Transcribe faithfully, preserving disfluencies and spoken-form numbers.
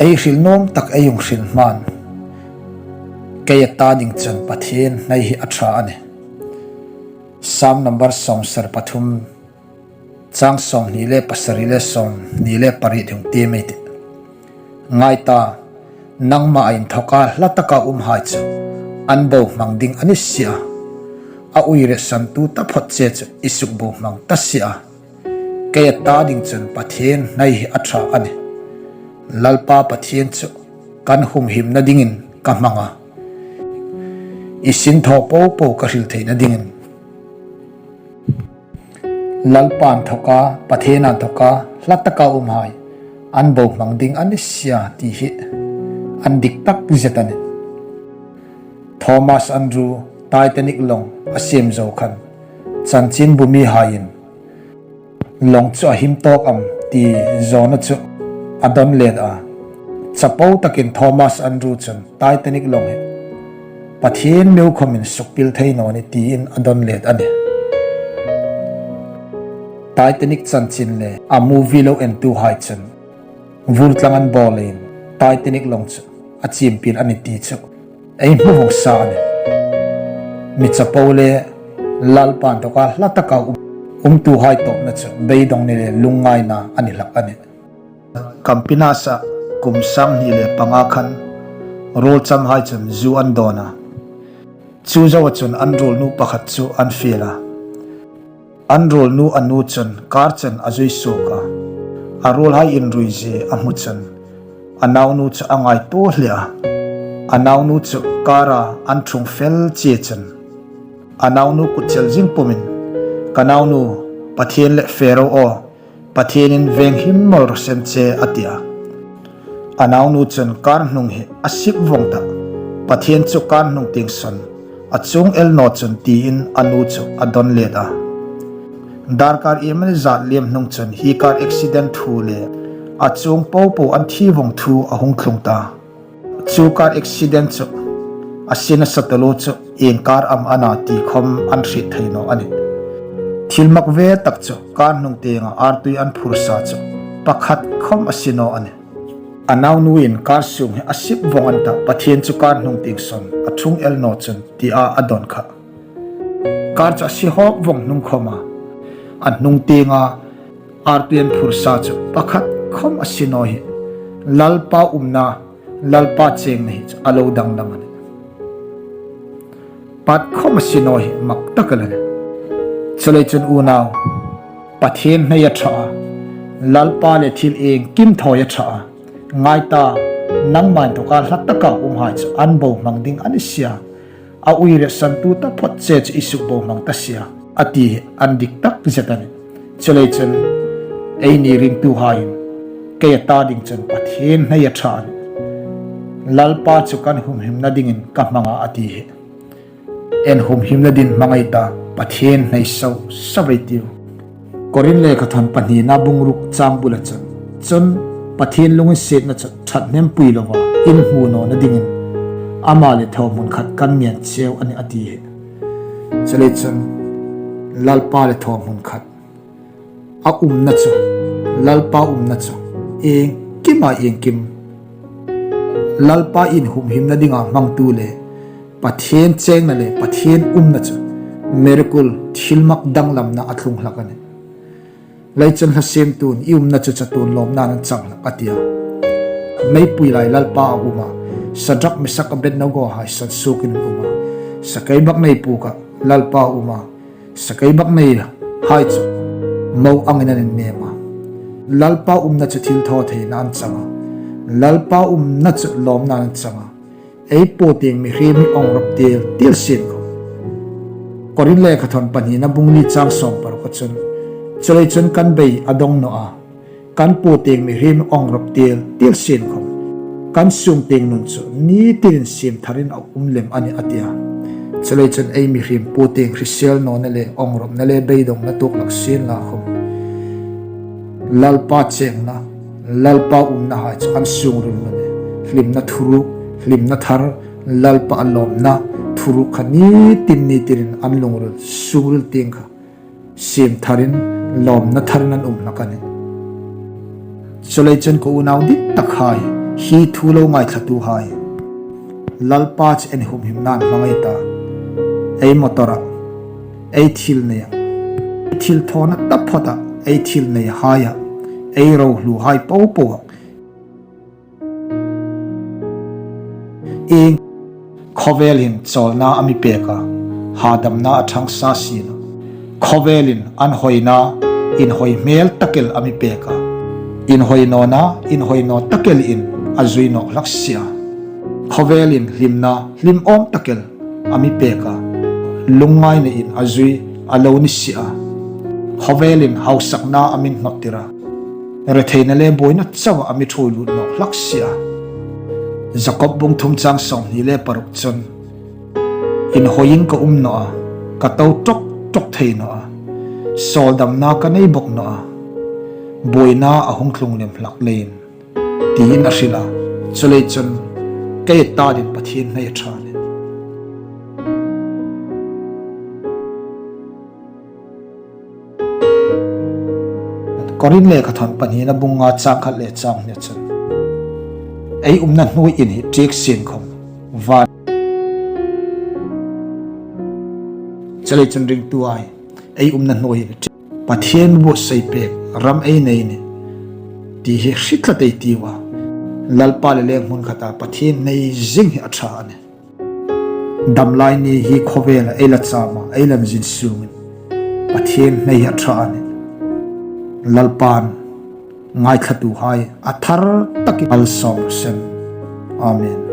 Ei hril nuom tak ei hung hril hmain, keia ta ding chun Pathien hnai hi a ṭha a nih. Sam number sawmsari pathum, chang sawmhni le pasari le sawmhni le pariet hung tiem ei tih. Ngai ta, nangma inthawka hla taka umhai chu an bohmang ding a ni si a, a ui retsantu taphawt che chu i sukbohmang ta si a. Keia ta ding chun Pathien hnai hi a ṭha a nih. Lalpa Pathien chu kan humhimna dingin ka hmang a, i sinthaw popo ka hril theina dingin. Lalpa inthawka, Pathien inthawka hla taka umhai an bohmang ding a ni si a ti hi an dik tak zet a nih. Thomas Andrew Titanic lawng a siem zo khan chanchinbu mihaiin lawng chu a him tawk am ti zawna chu a dawn let a. Chapo takin Thomas Andrew chun Titanic lawng hi Pathien meu khawmin sukpil thei naw ni tiin a dawn let a nih. Titanic chanchin le a movie lo entuhai chun vur tlang an bawl leiin Titanic lawng chu a chimpil a ni ti chu ei hmu vawng sa a nih. Mi chapo le Lalpa inthawka hla taka um, umtuhai tawpna chu beidawng ni le lungngaina a ni hlak a nih. Campinas-a kum sang hni le panga khan ruolchamhai chun zu an dawn a. Chu zoa chun an ruolnu pakhat chu an fiel a. An ruolnu a nu chun kar chen a zui suok a. A ruolhai inrui zie a hmu chun a naunu chu a ngaituo hle a. A naunu chu kara an ṭhung fel chie chun a naunu kut chel zing pumin, "Ka naunu, Pathien le fe ro aw, Pathienin veng him mawl raw se che," a ti a. A naunu chun kar hnung hi a sip vawng ta, Pathien chu kar hnung tieng sawn a chuong el naw chun tiin a nu chu a dawn let a. Darkar iemani zat liem hnung chun hi kar accident thu le a chuong popo an thi vawng thu a hung tlung ta. Chu kar accident chu a sina sa taluo chu ieng kar am a na ti khawm an hriet thei naw a nih. Thil mak ve tak chu kar hnung tienga artui an phur sa chu pakhat khawm a si naw a nih. A naunuin kar sung hi a sip vawng an ta, Pathien chu kar hnung tieng sawn a ṭhung el naw chun tia a dawn kha. Kar chu a si hawp vawng hnung khawma a hnung tienga artui an phur sa chu pakhat khawm a si naw hi Lalpa umna, Lalpa chengna hi chu a lo danglam a nih. Pakhat khawm a si naw hi mak tak el a nih. Chuleiin chun unau, Pathien hnai a ṭha a, Lalpa le thil iengkim thawi a ṭha a. Ngai ta, nangma inthawka hla taka umhai chu an bohmang ding a ni si a, a ui retsantu taphawt che chu i sukbohmang ta si a, a ti hi an dik tak zet a nih. Chuleiin chun eini ringtuhaiin, keia ta ding chun Pathien hnai a ṭha a nih. Lalpa chu kan humhimna dingin ka hmang a, a ti hi ei humhimna dingin hmang ei ta, Pathien hnai sau sau ei tiu. Korin lekhathawn pahnina bung ruk chang bula chun, chun Pathien lunginsietna chu ṭhathnem pui lova in hmu nawna dingin ama le thawmhnaw khat kan ngen cheu a nih, a ti hi. Chuleiin chun Lalpa le thawmhnaw khat a umna chu, Lalpa umna chu iengkima iengkim, Lalpa inhumhimna dinga hmangtu le Pathien chengna le Pathien umna chu miracle, thil mak danglamna a tlung hlak a nih. Leichun hla siemtun i umna chu chatuon lawmnain an chang hlak a ti a. Meipui lai Lalpa a um a, Sadrak, Mesak, Abednego hai sansuokin an um a. Sakeibaknei puka Lalpa a um a. Sakeibaknei hai chu mo angin an innem a. Lalpa umna chu thilthawtheinain an chang a. Lalpa umna chu lawmnain an chang a. Ei po tieng mihriem hi awng rawp tiel tiel sien khawm. Korin lekhathawn pahnina bung li chang sawm paruk a chun, chuleiin chun kan bei a dawng naw a, kan po tieng mihriem hi awng rawp tiel tiel sien khawm, kan sung tieng nun chu ni tirin siem tharin a um lem a nih, a ti a. Chuleiin chun ei mihriem po tieng hrisel nawna le awng rawpna le beidawngna tuok hlak sien la khawm, Lalpa chengna, Lalpa umna hai chu an sungril a nih. Hlimna thuruk, hlimna thar, Lalpa a lawmna thuruk kha ni tin ni tirin an lungril, sungril tieng kha siem tharin, lawmna tharin an um hlak a nih. Chuleiin chun ka unau dit tak hai, Hi thu lo ngaithlatuhai, Lalpa chu ei humhimna a hmangai ta. Ei motor-ah, ei thil nei-ah, ei thil thawna taphawtah, ei thil neihaiah, ei rohluhai popoah. Ieng khawvel hin chawlna a mi pek a, hadamna a ṭhang sa si naw. Khawvelin an hawina, inhawi hmel tak el a mi pek a. Inhawi nawna, inhawi naw tak el in a zui nawk hlak si a. Khawvelin hlimna, hlim awm tak el a mi pek a. Lungngaina in a zui a lo ni si a. Khawvelin hausakna a mi hnawttir a. Retheina le buoina chauha a mi ṭhuoi lut nawk hlak si a. Jakob bung thum chang sawmhni le paruk chun, inhawiin ka um naw a, ka to ṭawk ṭawk thei naw a, sawldamna ka nei bawk naw a, buoina a hung tlung lem hlak leiin, tiin a hril a. Chuleiin chun kei ta dingin Pathien hnai a ṭha a nih. Korin lekhathawn pahnina bung nga chang khat le chang hni chun, ei umna hnuoi in hi ṭiek sien khawm van. Chuleiin chun ringtuhai, ei umna hnuoi in Pathien buotsai pek ram ei nei a nih ti hi hre tlat ei tiu a. Lalpa le leng hmun khata Pathien hnai zing hi a ṭha a nih. Damlai ni hi khawvela ei la cham a, ei la zin sungin Pathien hnai hi a ṭha a nih. Lalpan ngaithlatuhai a thar takin malsawm raw se. Amen.